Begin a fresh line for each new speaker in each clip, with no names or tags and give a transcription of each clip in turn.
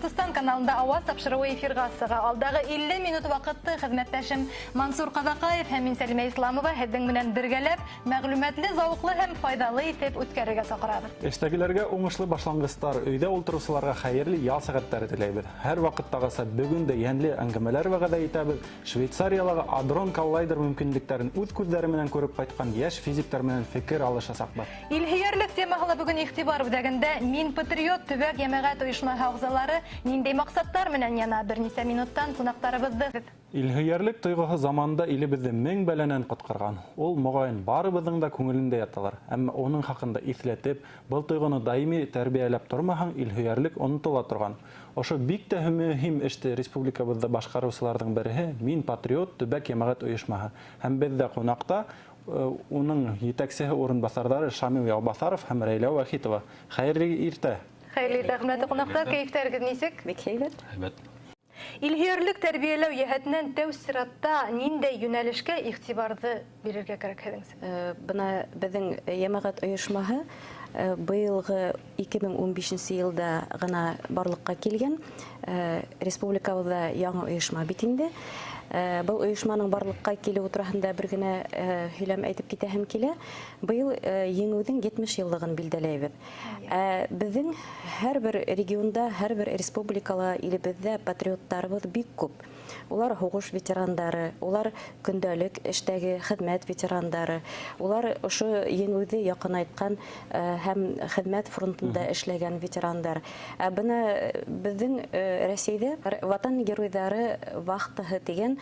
Башҡортостан каналында «Ауаз» тапшырыуы эфирға сыға. Алдағы 50 минут ваҡытты хеҙмәттәшем Мансур Ҡаҙаҡаев һәм мин, Сәлимә Исламова, һеҙҙең менән бергәләп мәғлүмәтле, зауыҡлы һәм файҙалы итеп үткәрергә саҡырабыҙ.
Эштәгеләргә уңышлы башланғыстар, өйҙә ултырыусыларға хәйерле ял сәғәттәре теләйбеҙ. Һәр ваҡыттағыса бөгөн дә йәнле әңгәмәләр вәғәҙә итәбеҙ. Швейцариялағы Адрон коллайдер мөмкинлектәрен үҙ күҙҙәре менән күреп ҡайтҡан йәш физиктар менән фекер алышасаҡбыҙ.
Илһөйәрлек темаһы ла бөгөн иғтибар үҙәгендә. «Мин патриот» төбәк йәмәғәт ойошмаһы ағзалары ниндәй маҡсаттар менән яна? Бер нисә минуттан ҡунаҡтарыбыҙҙы
Илһөйәрлек тойғоһо заманында илебеҙҙе мең бәләнән ҡотҡарған. Ул, моғайын, барыбыҙҙың да күңелендә яталыр. Әммә уның хаҡында иҫләтеп, был тойғоно даими тәрбиәләп тормаһаң, илһөйәрлек онотола торған. Ошо бик тә мөһим эште республикабыҙҙа башҡарыусыларҙың береһе — «Мин патриот» төбәк йәмәғәт ойошмаһы. Һәм беҙҙә ҡунаҡта уның етәксеһе урынбаҫарҙары Шамил Ялбаҫаров һәм Рәйлә Вахитова. Хәйерле иртә!
Хәйерле иртә, хөрмәтле ҡунаҡтар, кәйефтәрегеҙ нисек?
Бик һәйбәт.
Һәйбәт.
Илһөйәрлек тәрбиәләү йәһәтенән тәү сиратта ниндәй йүнәлешкә иғтибарҙы бирергә кәрәк, һеҙҙеңсә?
Бына беҙҙең йәмәғәт ойошмаһы быйылғы 2015 йылда ғына барлыҡҡа килгән. Республикабыҙҙа яңы ойошма бит инде. Был ойошманың барлыҡҡа килеүе тураһында бер генә һөйләм әйтеп китәһем килә. Быйыл Еңеүҙең 70 йыллығын билдәләйбеҙ. Беҙҙең һәр бер регионда, һәр бер республикала, илебеҙҙә патриоттарыбыҙ бик күп. Улар һуғыш ветерандары, улар көндәлек эштәге хеҙмәт ветерандары, улар ошо еңеүҙе яҡынайтҡан һәм хеҙмәт фронтында эшләгән ветерандар. Ә бына беҙҙең Рәсәйҙә «Ватан геройҙары вахтаһы» тигән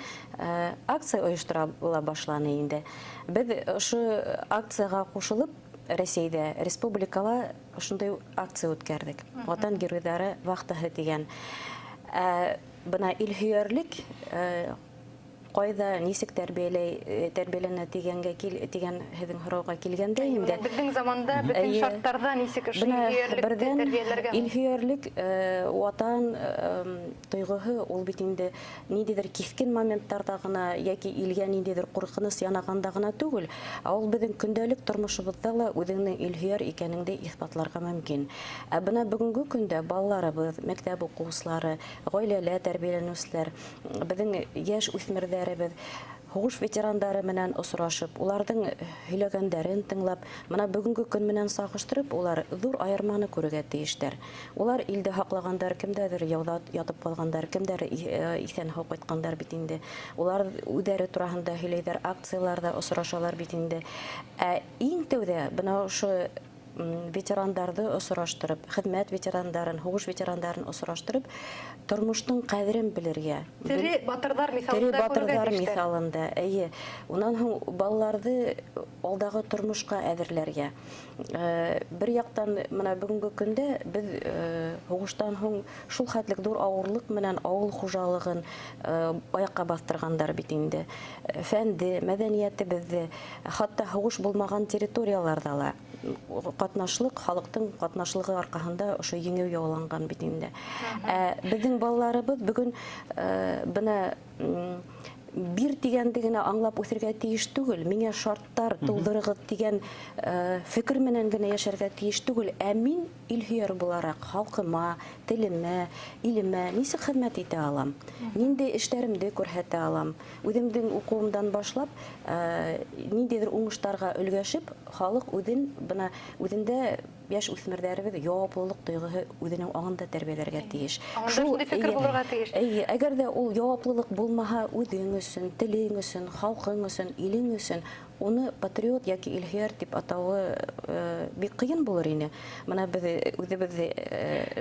акция ойошторола башланы инде. Беҙ ошо акцияға ҡушылып, Рәсәйҙә, республикала ошондай акция үткәрҙек. «Ватан геройҙары вахтаһы» тигән. Ә бына илһөйәрлек ҡайҙа, нисек тәрбиәләнә тигәнгә кил, тигән һеҙҙең һорауға килгәндә инде.
Беҙҙең заманда, беҙҙең шарттарҙа нисек ошо
Бына
илһөйәрлекте
берҙән
тәрбиәләргә?
Илһөйәрлек, ватан тойғоһо ул бит инде ниндәйҙер киҫкен моменттарҙа ғына йәки илгә ниндәйҙер ҡурҡыныс янағанда ғына түгел, ә ул беҙҙең көндәлек тормошобоҙҙа ла үҙеңдең илһөйәр икәнеңде иҫбатларға мөмкин. Ә бына бөгөнгө көндә балаларыбыҙ, мәктәп уҡыусылары, ғаиләлә тәрбиәләнеүселәр, беҙҙең йәш үҫмерҙәребеҙ һуғыш ветерандары менән осрашып, уларҙың һөйләгәндәрен тыңлап, бына бөгөнгө көн менән сағыштырып, улар ҙур айырманы күрергә тейештәр. Улар илде һаҡлағандар, кемдәрҙер яуҙа ятып ҡалғандар, кемдәр иҫән һау ҡайтҡандар бит инде. Улар үҙҙәре тураһында һөйләйҙәр, акцияларҙа осрашалар бит инде. Ә иң тәүҙә бына ошо ветерандарҙы осраштырып, хеҙмәт ветерандарын, һуғыш ветерандарын осраштырып, тормоштоң ҡәҙерен белергә.
Тере батырҙар
Тере
миҫалында күрергә
батырҙар
тейештәр.
миҫалында, эйе. Унан һуң балаларҙы алдағы тормошҡа әҙерләргә. Бер яҡтан бына бөгөнгө көндә беҙ һуғыштан һуң шул хәтлек ҙур ауырлыҡ менән ауыл хужалығын аяҡҡа баҫтырғандар бит инде. Фәнде, мәҙәниәтебеҙҙе, хатта һуғыш булмаған территорияларҙа ла ҡатнашлыҡ, халыҡтың ҡатнашлығы арҡаһында ошо еңеү яуланған бит инде. Беҙҙең балаларыбыҙ бөгөн бына бир тигәнде генә аңлап үҫергә тейеш түгел, миңә шарттар тыуҙырығыҙ тигән фекер менән генә йәшәргә тейеш түгел, ә мин илһөйәр булараҡ халҡыма, телемә, илемә нисек хеҙмәт итә алам, ниндәй эштәремде күрһәтә алам, үҙемдең уҡыуымдан башлап, ниндәйҙер уңыштарға өлгәшеп, халыҡ үҙен бына үҙендә йәш үҫмерҙәребеҙ яуаплылыҡ тойғоһо үҙенең аңында тәрбиәләргә тейеш.
Аңында шундай фекер булырға тейеш.
Эйе, әгәр ҙә ул яуаплылыҡ булмаһа, үҙең өсөн, телең өсөн, халҡың өсөн, илең өсөн, уны патриот йәки илһөйәр тип атауы бик ҡыйын булыр ине. Бына беҙ үҙебеҙ,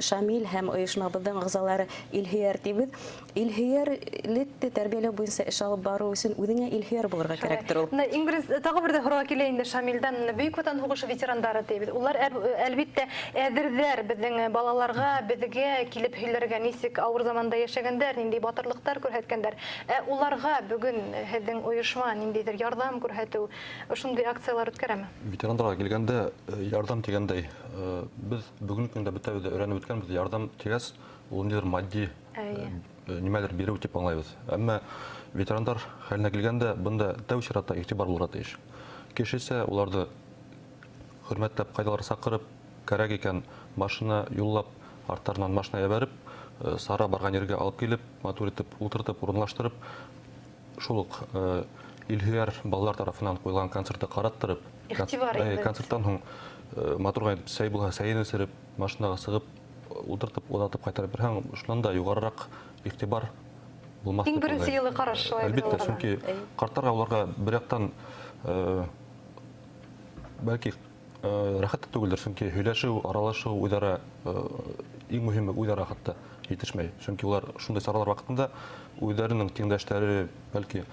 Шамил һәм ойошмабыҙҙың ағзалары, илһөйәр тибеҙ. Илһөйәрлекте тәрбиәләү буйынса эш алып барыу өсөн үҙеңә илһөйәр булырға кәрәктер ул.
Бына иң беренсе тағы бер ҙә һорауға килә инде Шамилдән. Бына Бөйөк Ватан һуғышы ветерандары тибеҙ. Улар әлбиттә әҙерҙәр беҙҙең балаларға, беҙгә килеп һөйләргә, нисек ауыр заманда йәшәгәндәр, ниндәй батырлыҡтар күрһәткәндәр. Ә уларға бөгөн һеҙҙең ойошма ниндәйҙер ярҙам күрһәтеү, ошондай акциялар үткәрәме?
Ветерандарға килгәндә, ярҙам тигәндәй, беҙ бөгөнгө көндә бөтәбеҙ ҙә өйрәнеп бөткәнбеҙ, ярҙам тигәс, ул ниндәйҙер матди, нимәлер биреү тип аңлайбыҙ. Әммә ветерандар хәленә килгәндә, бында тәү сиратта иғтибар булырға тейеш. Кешесә уларҙы хөрмәтләп, ҡайҙалыр саҡырып, кәрәк икән машина юллап, арттарынан машина ебәреп, Сара барған ергә алып килеп, матур итеп ултыртып, урынлаштырып, шул уҡ илһөйәр балалар тарафынан ҡуйылған концертты ҡараттырып, концерттан һуң матур ғына итеп сәй булһа, сәйен эсереп, машинаға сығып, ултыртып, оҙатып ҡайтарып бирһәң, шунан да юғарыраҡ иғтибар булмаҫ.
Иң беренсе йылы ҡараш шулай.
Әлбиттә, сөнки ҡарттарға уларға бер яҡтан бәлки рәхәт тә түгелдер, сөнки һөйләшеү, аралашыу, үҙ-ара иң мөһиме үҙ-ара хатта етешмәй. Сөнки улар шундай саралар ваҡытында үҙҙәренең тиңдәштәре, бәлки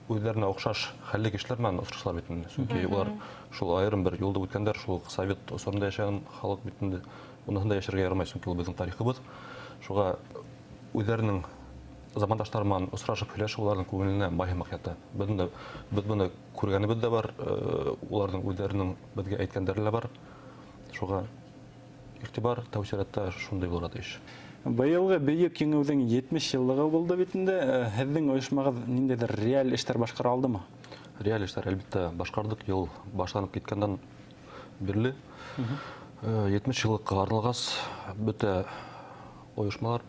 үҙҙәренә оҡшаш хәлле кешеләр менән осрашалар бит инде. Сөнки улар шул айырым бер юлды үткәндәр, шул совет осоронда йәшәгән халыҡ бит инде. Уныһын да йәшәргә ярамай, сөнки ул беҙҙең тарихыбыҙ. Шуға үҙҙәренең замандаштары менән осрашып һөйләшеү уларҙың күңеленә май һымаҡ ята. Беҙ быны күргәнебеҙ ҙә бар, уларҙың үҙҙәренең беҙгә әйткәндәре лә бар. Шуға иғтибар тәү сиратта шундай булырға тейеш.
Быйылғы Бөйөк Еңеүҙең 70 йыллығы булды бит инде. Һеҙҙең ойошмағыҙ ниндәйҙер реаль эштәр башҡара алдымы?
Реаль эштәр әлбиттә башҡарҙыҡ. Йыл башланып киткәндән бирле. 70 йыллыҡҡа арналғас, бөтә ойошмалар,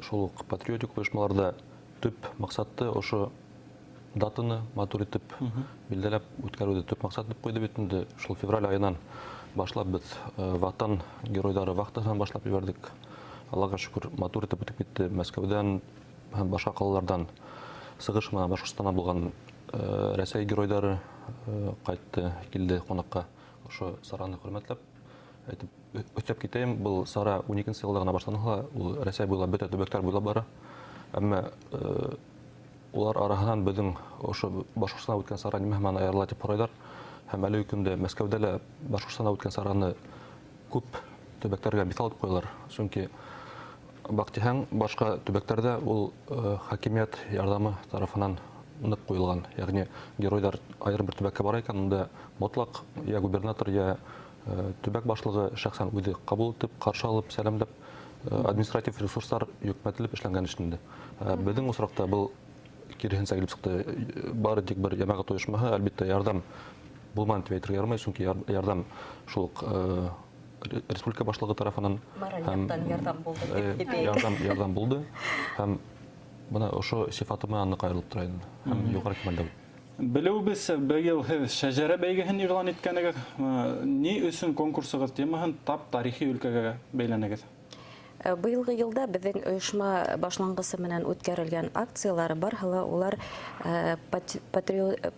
шул уҡ патриотик ойошмаларҙа төп маҡсатты ошо датаны матур итеп билдәләп үткәреүҙе төп маҡсат итеп ҡуйҙы бит инде. Шул февраль айынан башлап беҙ Ватан геройҙары вахтаһынан башлап ебәрҙек. Аллаға шөкөр, матур итеп үтеп китте. Мәскәүҙән һәм башҡа ҡалаларҙан сығыш менән Башҡортостандан булған Рәсәй геройҙары ҡайтты, килде ҡунаҡҡа. Ошо сараны хөрмәтләп әйтеп өҫтәп китәйем, был сара 12-нсе йылда ғына башланһа ла, ул Рәсәй буйлап, бөтә төбәктәр буйлап бара. Әммә улар араһынан беҙҙең ошо Башҡортостанда үткән сара нимә менән айырыла тип һорайҙар. Һәм әлеге көндә Мәскәүҙә лә Башҡортостанда үткән сараны күп төбәктәргә миҫал итеп ҡуялар. Сөнки баҡтиһәң, башҡа төбәктәрҙә ул хакимиәт ярҙамы тарафынан ныҡ ҡуйылған. Йәғни геройҙар айырым бер төбәккә бара икән, унда мотлаҡ йә губернатор, йә төбәк башлығы шәхсән үҙе ҡабул итеп, ҡаршы алып, сәләмләп, административ ресурстар йөкмәтелеп эшләнгән эш инде. Беҙҙең осраҡта был киреһенсә килеп сыҡты. Бары тик бер йәмәғәт ойошмаһы, әлбиттә, ярҙам булманы тип әйтергә ярамай, сөнки ярҙам шул уҡ республика башлығы тарафынан
мораль яҡтан ярҙам булды тип әйтәйек.
Ярҙам булды. Һәм бына ошо сифаты менән ныҡ айырылып тора инде. Һәм юғары кимәлдә.
Белеүебеҙсә, быйыл һеҙ шәжәрә бәйгеһен иғлан иткәнегеҙ. Ни өсөн конкурсығыҙ темаһын тап тарихи өлкәгә бәйләнегеҙ?
Быйылғы йылда беҙҙең ойошма башланғысы менән үткәрелгән акциялар барыһы ла улар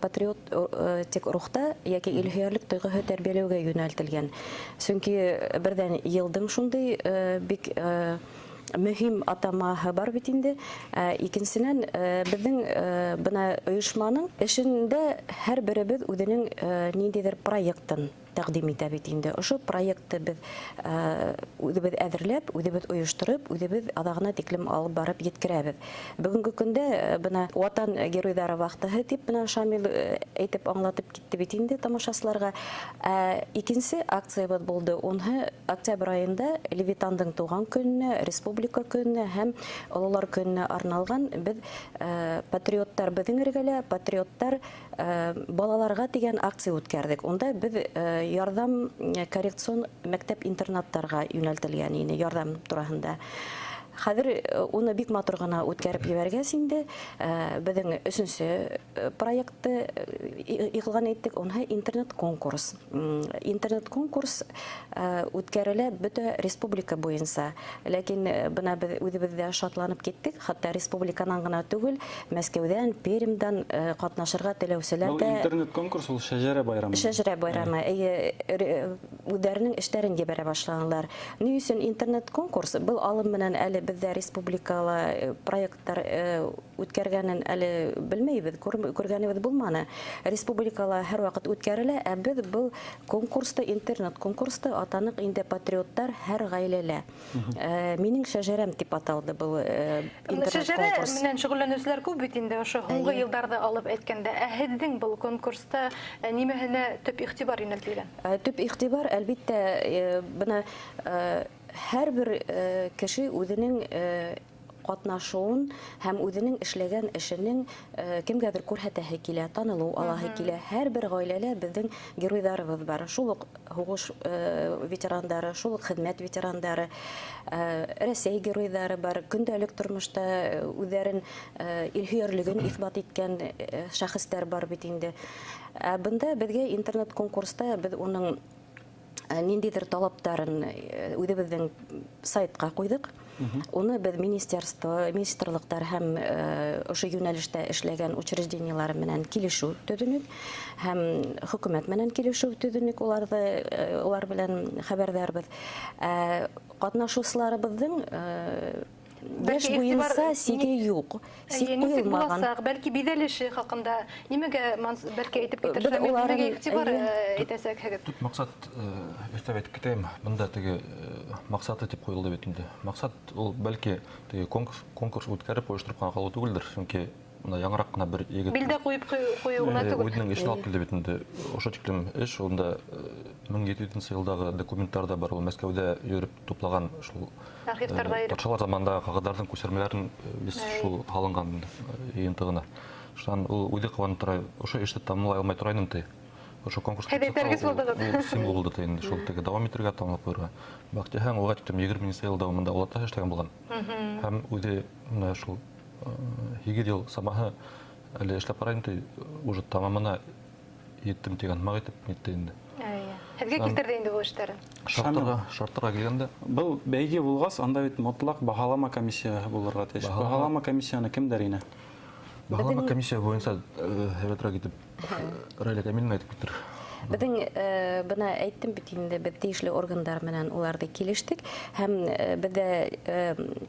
патриотик рухта йәки илһөйәрлек тойғоһо тәрбиәләүгә йүнәлтелгән. Сөнки берҙән йылдың шундай бик мөһим атамаһы бар бит инде. Икенсенән, беҙҙең бына ойошманың эшендә һәр беребеҙ үҙенең ниндәйҙер проектын тәҡдим итә бит инде. Ошо проектты беҙ үҙебеҙ әҙерләп, үҙебеҙ ойоштороп, үҙебеҙ аҙағына тиклем алып барып еткерәбеҙ. Бөгөнгө көндә бына Ватан геройҙары вахтаһы тип бына Шамил әйтеп аңлатып китте бит инде тамашасыларға. Икенсе акциябыҙ булды. Унһы октябрь айында Левитандың тыуған көнөнә, Республика көнөнә һәм Ололар көнөнә арналған беҙ патриоттар беҙҙең эргәлә, патриоттар балаларға тигән акция үткәрҙек. Унда беҙ ярҙам коррекцион мәктәп-интернаттарға йүнәлтелгән ине, ярҙам тураһында. Хәҙер уны бик матур ғына үткәреп ебәргәс инде, беҙҙең өсөнсө проектты иғлан иттек, уныһы интернет-конкурс. Интернет-конкурс үткәрелә бөтә республика буйынса. Ләкин бына беҙ үҙебеҙ ҙә шатланып киттек, хатта республиканан ғына түгел, Мәскәүҙән, Пермьдән ҡатнашырға теләүселәр
Был
ҙә
интернет-конкурс ул шәжәрә байрамы?
Шәжәрә байрамы, эйе, үҙҙәренең эштәрен ебәрә башланылар. Ни өсөн интернет-конкурс? Был алым менән әле беҙҙә республикала проекттар үткәргәнен әле белмәйбеҙ, күргәнебеҙ булманы. Республикала һәр ваҡыт үткәрелә, ә беҙ был конкурсты, интернет-конкурсты атаныҡ инде патриоттар һәр ғаиләлә. Минең шәжәрәм тип аталды был
Шәжәрә
интернет-конкурс.
менән шөғөлләнеүселәр күп бит инде ошо һуңғы йылдарҙы алып әйткәндә. Ә һеҙҙең был конкурста нимәһенә төп иғтибар йүнәлтелгән?
Төп иғтибар, әлбиттә, бына һәр бер кеше үҙенең ҡатнашыуын һәм үҙенең эшләгән эшенең кемгәҙер күрһәтәһе килә, танылыу алаһы килә. Һәр бер ғаиләлә беҙҙең геройҙарыбыҙ бар. Шул уҡ һуғыш ветерандары, шул уҡ хеҙмәт ветерандары, Рәсәй геройҙары бар. Көндәлек тормошта үҙҙәрен илһөйәрлеген иҫбат иткән шәхестәр бар бит инде. Ә бында беҙгә интернет конкурста беҙ уның ниндәйҙер талаптарын үҙебеҙҙең сайтҡа ҡуйҙыҡ. Уны беҙ министерство, министрлыҡтар һәм ошо йүнәлештә эшләгән учреждениелар менән килешеү төҙөнөк һәм хөкүмәт менән килешеү төҙөнөк, уларҙы улар белән хәбәрҙарбыҙ. Ҡатнашыусыларыбыҙҙың йәш буйынса сиге юҡ, сик ҡуйылмаған.
Бәлки биҙәлеше хаҡында нимәгә бәлки әйтеп китер, нимәгә иғтибар итәсәкһегеҙ?
Төп маҡсат, өҫтәп әйтеп китәйем, бында теге маҡсаты тип ҡуйылды бит инде. Маҡсат ул бәлки теге конкурс үткәреп ойоштороп ҡына ҡалыу түгелдер, сөнки бында яңыраҡ ҡына бер егет
билдә ҡуйып ҡуйыу ғына түгел.
Үҙенең эшен алып килде бит инде. Ошо тиклем эш, унда 1700 йылдағы документтар ҙа бар, ул Мәскәүҙә йөрөп туплаған шул
архивтарҙа йөрөп.
Батшалар заманындағы ҡағыҙҙарҙың күсермәләрен шул һалынған йыйынтығына. Шунан ул үҙе ҡыуанып тора, ошо эште тамамлай алмай тора инем ти. Ошо конкурс символ булды ти инде, шул теге дауам итергә, тамамлап ҡуйырға. Баҡтиһәң, уға тиклем 20 йыл дауамында ул эшләгән булған. Һәм үҙе менә шул 8 йыл самаһы әле эшләп ҡарайым ти, уже тамамына еттем тигән һымаҡ итеп нитте инде.
Һеҙгә килтерҙе инде был эштәре.
Шарттарға килгәндә.
Был бәйге булғас, анда бит мотлаҡ баһалама комиссияһы булырға тейеш. Баһалама комиссияны кемдәр инә?
Баһалама комиссия буйынса һәйбәтрәк итеп Рәйлә Камиловна әйтеп китер.
Беҙҙең бына әйттем бит инде, беҙ тейешле органдар менән уларҙы килештек һәм беҙҙә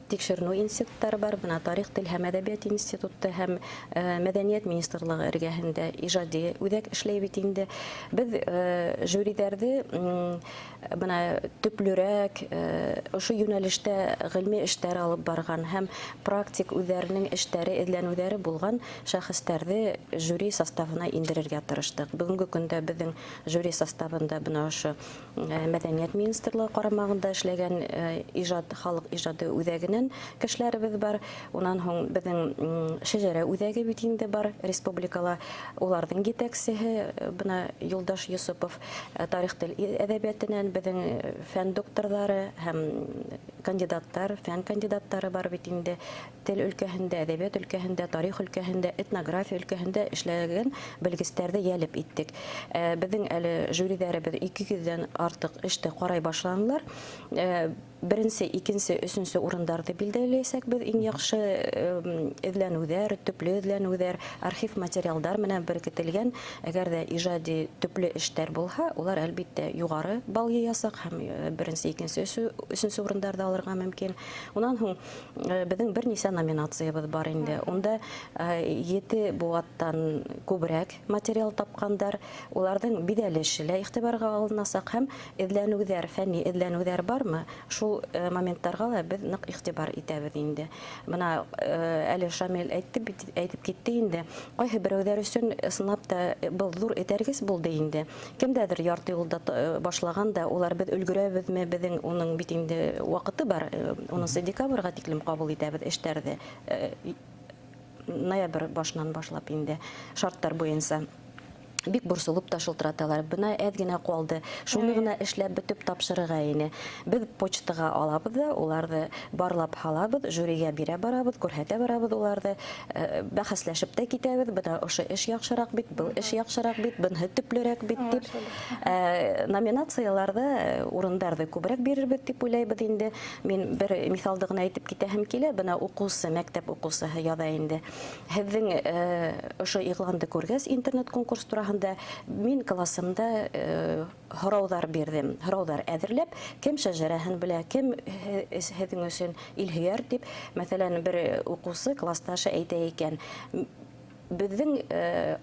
тикшеренеү институттары бар, бына тарих, тел һәм әҙәбиәт институты һәм мәҙәниәт министрлығы эргәһендә ижади үҙәк эшләй бит инде. Беҙ жюриҙәрҙе бына төплөрәк ошо йүнәлештә ғилми эштәр алып барған һәм практик үҙҙәренең эштәре, эҙләнеүҙәре булған шәхестәрҙе жюри составына индерергә тырыштыҡ. Бөгөнгө көндә беҙҙең жюри составында бына ошо мәҙәниәт министрлығы ҡарамағында эшләгән ижад, халыҡ ижады үҙәгенән кешеләребеҙ бар. Унан һуң беҙҙең шәжәрә үҙәге бит инде бар республикала, уларҙың етәксеһе бына Юлдаш Йосопов, тарих, тел, әҙәбиәтенән беҙҙең фән докторҙары һәм кандидаттар, фән кандидаттары бар бит инде. Тел өлкәһендә, әҙәбиәт өлкәһендә, тарих өлкәһендә, этнография өлкәһендә эшләгән белгестәрҙе йәлеп иттек. Беҙҙең әле жюриҙәребеҙ 200-дән артыҡ эште ҡарай башланылар. Беренсе, икенсе, өсөнсө урындарҙы билдәләйәсәкбеҙ. Иң яҡшы эҙләнеүҙәр, төплө эҙләнеүҙәр, архив материалдар менән беркетелгән. Әгәр ҙә ижади төплө эштәр булһа, улар әлбиттә юғары балл йыясаҡ һәм беренсе, икенсе, өсөнсө урындарҙы алырға мөмкин. Унан һуң беҙҙең бер нисә номинациябыҙ бар инде. Унда 7 быуаттан күберәк материал тапҡандар, уларҙың биҙәлеше лә иғтибарға алынасаҡ һәм эҙләнеүҙәр, фәнни эҙләнеүҙәр бармы, шул моменттарға ла беҙ ныҡ иғтибар итәбеҙ инде. Бына әле Шамил әйтеп китте инде. Ҡайһы берәүҙәр өсөн ысынлап та был ҙур этәргес булды инде. Кемдәҙер ярты юлда башлаған да, улар беҙ өлгөрәбеҙме, беҙҙең уның бит инде ваҡыты бар. 10 декабргә тиклем ҡабул итәбеҙ эштәрҙе. Ноябрь башынан башлап инде шарттар буйынса. Бик борсолоп та шылтыраталар. Бына әҙ генә ҡалды. Шуны ғына эшләп бөтөп тапшырырға ине. Беҙ почтаға алабыҙ ҙа, уларҙы барлап һалабыҙ, жюриға бирә барабыҙ, күрһәтә барабыҙ уларҙы, бәхәсләшеп тә китәбеҙ. Бына ошо эш яҡшыраҡ бит, был эш яҡшыраҡ бит, быныһы төплөрәк бит тип. Номинацияларҙа урындарҙы күберәк бирербеҙ тип уйлайбыҙ инде. Мин бер миҫалды ғына әйтеп китәһем килә. Бына уҡыусы, мәктәп уҡыусыһы яҙа инде. Һеҙҙең ошо иғланды күргәс интернет конкурс тураһында мин классымда һорауҙар бирҙем. Һорауҙар әҙерләп, кем шәжәрәһен белә, кем һеҙҙең өсөн илһөйәр тип. Мәҫәлән, бер уҡыусы класташы әйтә икән: Беҙҙең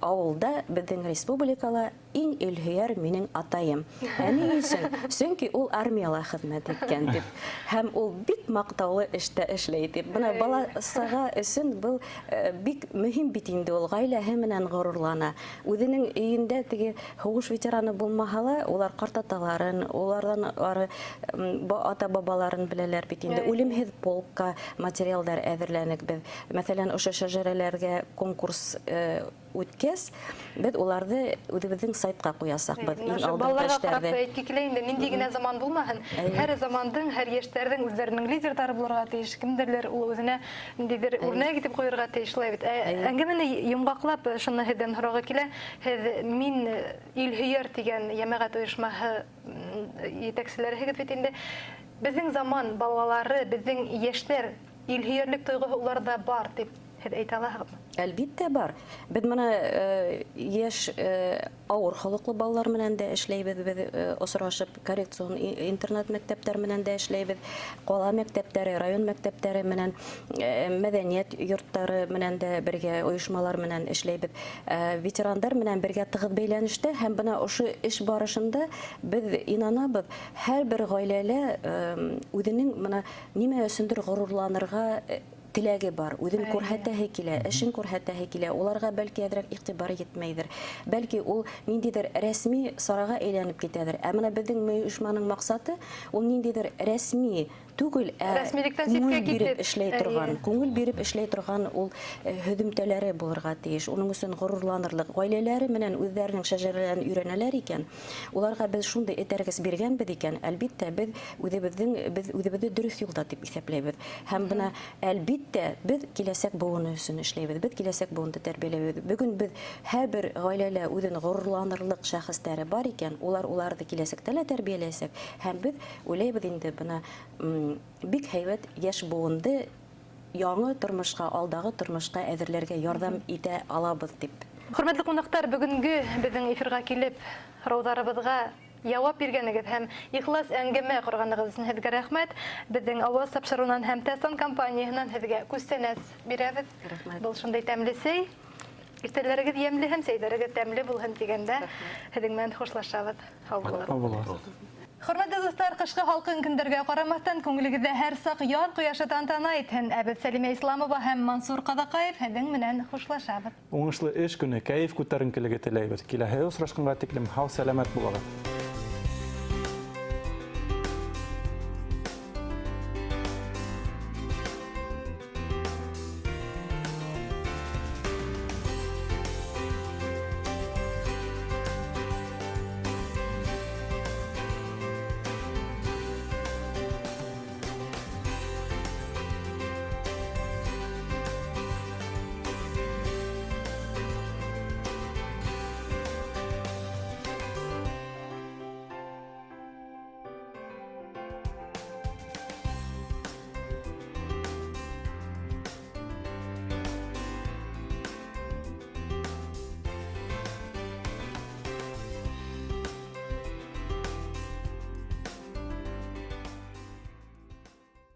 ауылда, беҙҙең республикала иң илһөйәр минең атайым. Ә ни өсөн? Сөнки ул армияла хеҙмәт иткән тип. Һәм ул бик маҡтаулы эштә эшләй тип. Бына бала саға өсөн был бик мөһим бит инде, ул ғаиләһе менән ғорурлана. Үҙенең өйөндә теге һуғыш ветераны булмаһа ла, улар ҡартаталарын, уларҙан ары ата-бабаларын беләләр бит инде. Үлемһеҙ полкка материалдар әҙерләнек беҙ. Мәҫәлән, ошо шәжәрәләргә конкурс үткәс, беҙ уларҙы үҙебеҙҙең сайтҡа ҡуясаҡбыҙ. Иң алдынғы эштәрҙе.
Әйтке килә инде, ниндәй генә заман булмаһын, һәр замандың, һәр йәштәрҙең үҙҙәренең лидерҙары булырға тейеш, кемдерлер ул үҙенә ниндәйҙер үрнәк итеп ҡуйырға тейеш, шулай бит. Әңгәмәне йомғаҡлап, шуны һеҙҙән һорағы килә. Һеҙ Мин илһөйәр тигән йәмәғәт ойошмаһы етәкселәреһегеҙ бит инде. Беҙҙең заман балалары, беҙҙең йәштәр илһөйәрлек тойғоһо уларҙа бар тип һеҙ әйтә алаһығыҙмы?
Әлбиттә бар. Беҙ бына йәш ауыр холоҡло балалар менән дә эшләйбеҙ, беҙ осрашып коррекцион интернат мәктәптәр менән дә эшләйбеҙ, ҡала мәктәптәре, район мәктәптәре менән, мәҙәниәт йорттары менән дә бергә, ойошмалар менән эшләйбеҙ, ветерандар менән бергә тығыҙ бәйләнештә. Һәм бына ошо эш барышында беҙ инанабыҙ, һәр бер ғаиләлә үҙенең бына нимә өсөндөр ғорурланырға теләге бар, үҙен күрһәтәһе килә, эшен күрһәтәһе килә. Уларға бәлки әҙерәк иғтибар етмәйҙер, бәлки ул ниндәйҙер рәсми сараға әйләнеп китәҙер. Ә бына беҙҙең ойошманың маҡсаты ул ниндәйҙер рәсми түгел, ә күңел биреп эшләй торған, күңел биреп эшләй торған ул һөҙөмтәләре булырға тейеш. Уның өсөн ғорурланырлыҡ ғаиләләре менән үҙҙәренең шәжәрәләрен өйрәнәләр икән, уларға беҙ шундай этәргес биргәнбеҙ икән, әлбиттә беҙ үҙебеҙҙе дөрөҫ юлда тип иҫәпләйбеҙ. Һәм бына әлбиттә беҙ киләсәк быуыны өсөн эшләйбеҙ, беҙ киләсәк быуынды тәрбиәләйбеҙ. Бөгөн беҙ һәр бер ғаиләлә үҙен ғорурланырлыҡ шәхестәре бар икән, улар уларҙы киләсәктә лә тәрбиәләйәсәк. Һәм беҙ уйлайбыҙ инде бына бик һәйбәт йәш быуынды яңы тормошҡа, алдағы тормошҡа әҙерләргә ярҙам итә алабыҙ тип.
Хөрмәтле ҡунаҡтар, бөгөнгө беҙҙең эфирға килеп һорауҙарыбыҙға яуап биргәнегеҙ һәм ихлас әңгәмә ҡорғанығыҙ өсөн һеҙгә рәхмәт. Беҙҙең Ауаз тапшырыуынан һәм Тәсан компанияһынан һеҙгә күстәнәс бирәбеҙ. Был шундай тәмле сәй. Иртәләрегеҙ йәмле һәм сәйҙәрегеҙ тәмле булһын тигәндә һеҙҙең менән хушлашабыҙ. Һау булығыҙ. Хөрмәтле дуҫтар, ҡышҡы һалҡын көндәргә ҡарамаҫтан күңелегеҙҙә һәр саҡ яҙ ҡояшы тантана итһен. Ә беҙ Сәлимә Исламова һәм Мансур Ҡаҙаҡаев һеҙҙең менән хушлашабыҙ.
Уңышлы эш көнө, кәйеф күтәренкелеге теләйбеҙ. Киләһе осрашҡанға тиклем һау-сәләмәт булығыҙ.